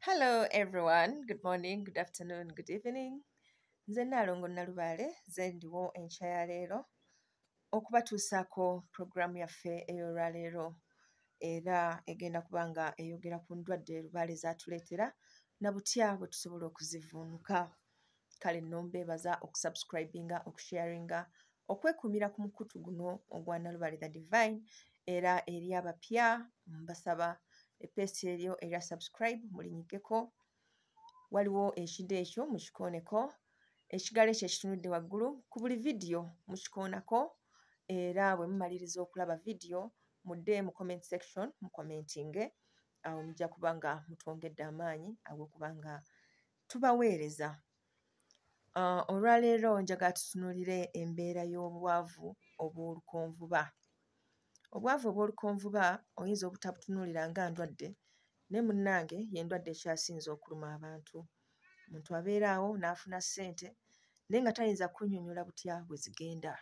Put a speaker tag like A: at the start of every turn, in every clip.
A: Hello everyone, good morning, good afternoon, good evening. Nze Nnaalongo Nnalubaale, nze ndiwo enkya ya leero okubatuusaako pulogulaamu yaffe ey'olwaleero, era egenda kuba nga eyogera ku ndwadde lubaale z'atuleetera na butya bwe tusobola okuzivvuunuka. Kale nno mbeebaza okusubscribinga, okusharinga, okwekuumira ku mukutu guno ogwa Nnalubaale The Divine, era eri abapya mbasaba eppeesi eryo erya subscribe mulinyigeko, waliwo ekidde ekyo mukikooneko, ekigalo ekyo ekitunudde waggulu ku buli vidiyo mukikoonako, era bwe mumaliriza okulaba vidiyo mudde mu comment section mukomentinge, awo mujja kuba nga mutwongedde amaanyi ag'okuba nga tubaweereza. Olwaleero njagala tutunuulire embeera y'obwavu obw'olukonvuba. Obwavu obw'olukonvuba oyinza obutabutunuulira nga ndwadde, naye munnange y'endwadde ekyasinze okuluma abantu. Omuntu abeera awo n'afuna ssente naye nga tayinza kunnyonnyola butya bwe zigenda.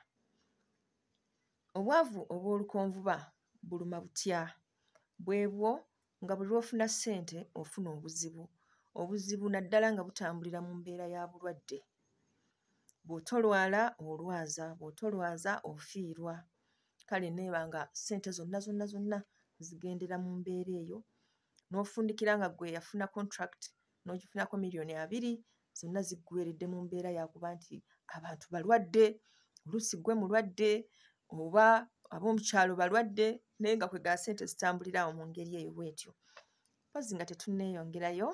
A: Obwavu obw'olukonvuba buluma butya? Bwebwo nga buli lw'ofuna ssente ofuna obuzibu, obuzibu naddala nga butambulira mu mbeera ya bulwadde. Bw'otolwala olwaza, bw'otolwaza ofiirwa. Kale neeba nga ssente zonna zonna zonna zigendera mu mbeera eyo, n'ofundikira nga ggwe yafuna contract n'ogifunako 20 million, zonna ziggweeredde mu mbeera ya kuba nti abantu balwadde, oluusi ggwe mulwadde oba ab'omu kyalo balwadde, naye nga kwegamba ssente zitambulira awo mu ngeri eyo bw'etyo. Mpozzi nga tetunneeyongerayo,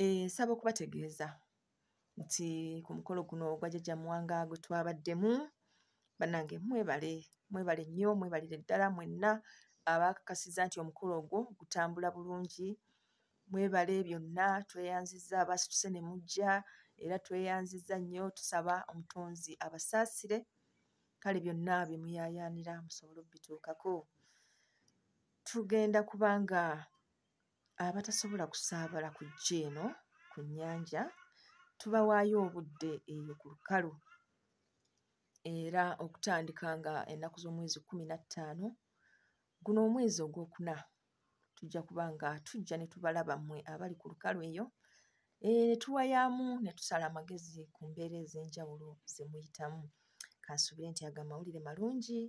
A: nsaba okubategeeza nti ku mukolo guno ogwa Jjajja Muwanga gwe twabaddemu, bannange mwebale, mwebale nnyo, mwebalire ddala mwenna abaakakasizza nti omukolo ogwo gutambula bulungi. Mwebale byonna, tweyanzizza abaasituse ne mujja, era tweyanzizza nnyo, tusaba Omutonzi abasaasire, kale byonna bye muyaayaanira musobole obbituukako. Tugenda kuba nga abatasobola kusaabala kujja eno ku nnyanja, tubawaayo obudde eyo ku lukalu, era okutandika nga ennaku z'omwezi 15 guno omwezi ogwokuna tujja kuba nga tujja ne tubalaba mmwe abali ku lukalu eyo, ne tuwayaamu ne tusala amagezi ku mbeera ez'enjawulo ze muyitamu. Kansuubire nti ago amawulire malungi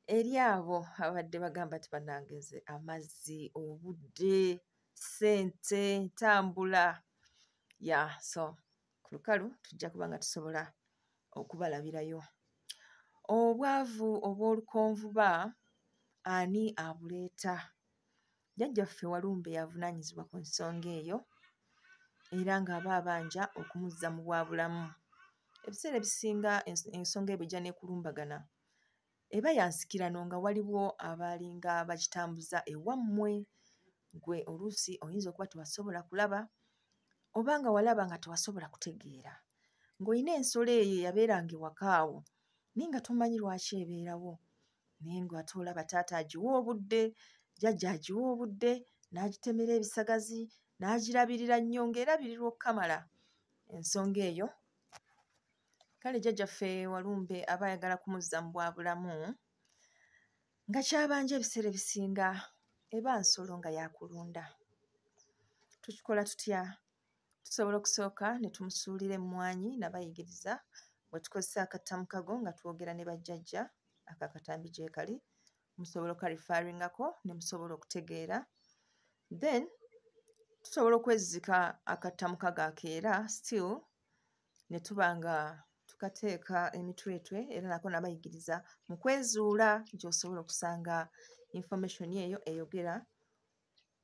A: eri abo ababadde bagamba nti bannange nze amazzi, obudde, ssente, ntambula. Yeah, so ku lukalu tujja kuba nga tusobola okubalabirayo. Obwavu obw'olukonvuba ani abuleeta? Jjajjaffe Walumbe y'avunaanyizibwa ku nsonga eyo, era ng'aba abanja okumuzza mu bwabulamu. Ebiseera ebisinga ensonga eyo bw'ejja n'ekulumbagana, eba ya nsikirano nga waliwo abaalinga bagitambuza ewammwe, ggwe oluusi oyinza okuba tewasobola kulaba oba nga walaba nga tewasobola kutegeera. Ng'olina ensolo eyo eyabeeranga ewaka awo naye nga tomanyi lwaki ebeerawo, naye ng'ate olaba taata agiwa obudde, jjajja agiwa obudde, n'agitemera ebisagazi, n'agirabirira nnyo ng'erabirirwa okkamala. Ensonga eyo kale jjajjaffe Walumbe aba ayagala kumuzza mu bwabulamu, nga ky'abanja ebiseera ebisinga eba nsolo nga yaakulunda. Tukikola tutya? Tusobola okusooka ne tumusuulira emmwanyi, nabayigiriza bwe tukozesa akattamukago nga twogera ne bajjajja, ako akatambi gye kali, musobola okukarifaringako ne musobola okutegeera. Then tusobola okwezizika akattamukago ako era still ne tuba nga tukateeka emitwetwe, era nako nabayigiriza mu kwezuula gy'osobola okusanga information eyo eyogera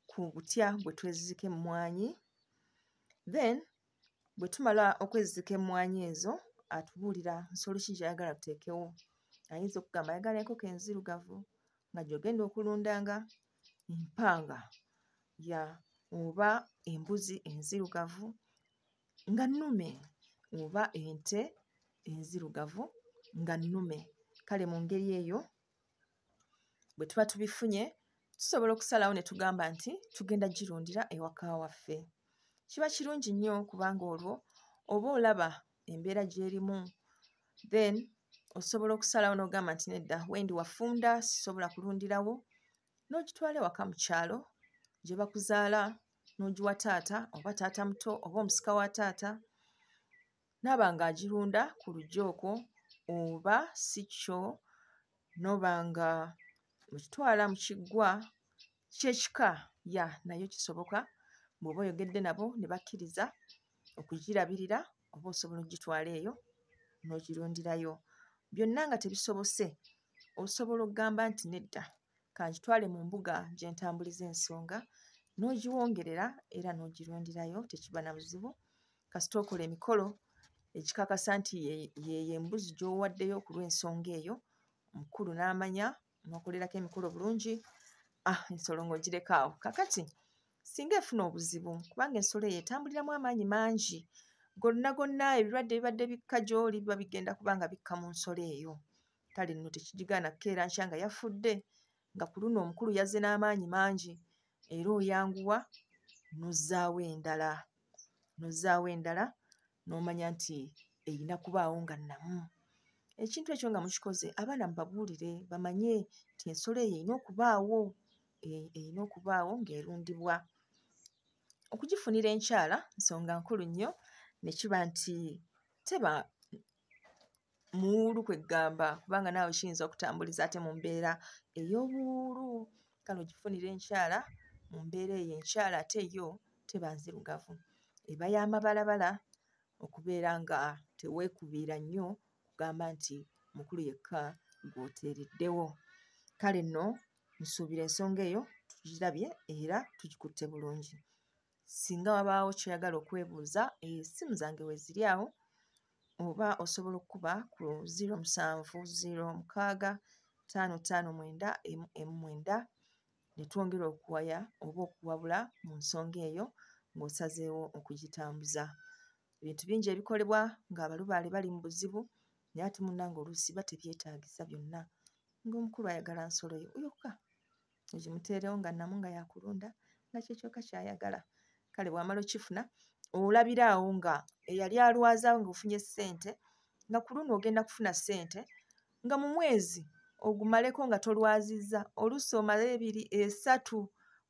A: ku butya bwe twezizika emmwanyi. Then bwe tumala okwezizika emmwanyi ezo, atubuulira nsolo ki gy'ayagala tuteekewo. Ayinza okugamba ayagala enkoko enzirugavu nga gy'ogenda okulundanga empanga ya oba embuzi enzirugavu nga nnume oba ente enzirugavu nga nnume. Kale mu ngeri eyo bwe tuba tubifunye tusobola okusalawo ne tugamba nti tugenda girundira ewaka waffe. Kiba kirungi nnyo kubanga olwo oba olaba embeera gy'erimu, then osobola okusalawo n'ogamba nti nedda, wendi wafunda sisobola kulundirawo, n'ogitwala ewaka mu kyalo gye bakuzaala. n'ogiwa taata oba taata muto oba omusika wa taata n'aba ng'agirunda ku luggya okwo, oba si kyo n'oba nga okitwala mu kiggwa ky'ekika, ya nayo kisoboka bw'oba oyogedde nabo ne bakkiriza okugirabirira, oba osobola okugitwala eyo n'ogirundirayo. Byonna nga tebisobose, osobola okugamba nti nedda kankitwale mu mbuga gye ntambuliza ensonga, n'ogiwongerera era n'ogirundirayo, tekiba na buzibu kasita okola emikolo ekikakasa nti yeeyo embuzi gy'owaddeyo ku lw'ensonga eyo, omukulu n'amanya n'okolerako emikolo bulungi, ensolo ng'ogireka awo. Kaakati singa efuna obuzibu, kubanga ensolo eyo etambuliramu amaanyi mangi, gonna gonna ebirwadde ebibadde bikka gy'oli biba bigenda kuba nga bikka mu nsolo eyo. Kale nno tekigigaana kukeera nkya nga yafudde, nga ku luno omukulu yazze n'amaanyi mangi, era oyanguwa n'ozzaawo endala, n'ozzaawo endala n'omanya nti erina kubaawo nga nnamu. Ekintu ekyo nga mukikoze, abaana mubabuulire bamanye nti ensolo eyo erina okubaawo, erina okubaawo ng'erundibwa. Okugifunira enkyala nsonga nkulu nnyo, ne kiba nti teba muwuulu kwe ggamba, kubanga naawe kiyinza okutambuliza ate mu mbeera ey'obuwuulu. Kale ogifunira enkyala mu mbeera eyo, enkyala ate yo teba nzirugavu, eba ya mabalabala okubeera nga teweekubiira nnyo kugamba nti mukulu yekka gw'oteereddewo. Kale nno nsuubira ensonga eyo tugirabye era tugikutte bulungi. Singa wabaawo ky'oyagala okwebuuza, essimu zange weeziri awo, oba osobola okkuba ku 07 06 559 19 ne twongera okuwaya oba okuwabula mu nsonga eyo ng'osazeewo okugitambuza. Ebintu bingi ebikolebwa ng'abalubaale bali mu buzibu, naye ate munnange oluusi biba tebyetaagisa byonna, ng'omukulu ayagala nsolo yo yokka ogimuteerewo nga nnamu nga yaakulunda nga kye kyokka ky'ayagala. Kale bw'amala okkifuna olabira awo nga eyali alwaza ng'ofunye ssente, nga ku luno ogenda kufuna ssente nga mu mwezi ogumaleko nga tolwazizza, oluusi omale 2, 3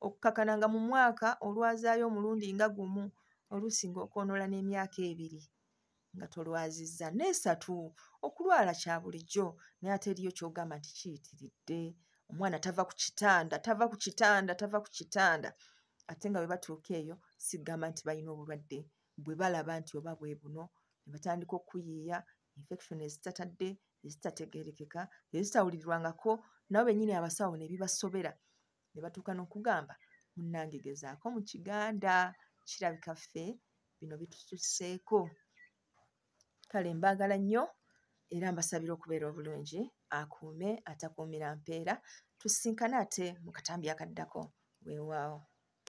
A: okukakkana nga mu mwaka olwazaayo omulundi nga gumu, oluusi ng'okoonola n'emyaka 2 nga tolwazizza, n'esatu. Okulwala kya bulijjo, naye ate eriyo ky'ogamba nti kiyitiridde. Omwana tava ku kitanda, tava ku kitanda, tava ku kitanda, ate nga bwe batuuka eyo sigamba nti balina obulwadde bwe balaba nti oba bwe buno, ne batandika okuyiiya infection ezitatadde, ezitategeerekeka, ezitawulirwangako, nabo bennyini abasawo ne bibasobera ne batuuka n'okugamba munnange gezaako mu Kiganda, kirabika ffe bino bitususseeko. Kale mbaagala nnyo era mbasabira okubeera obulungi, akuume atakuumira mpeera, tusisinkane ate mu katambi akaddako. Weewaawo.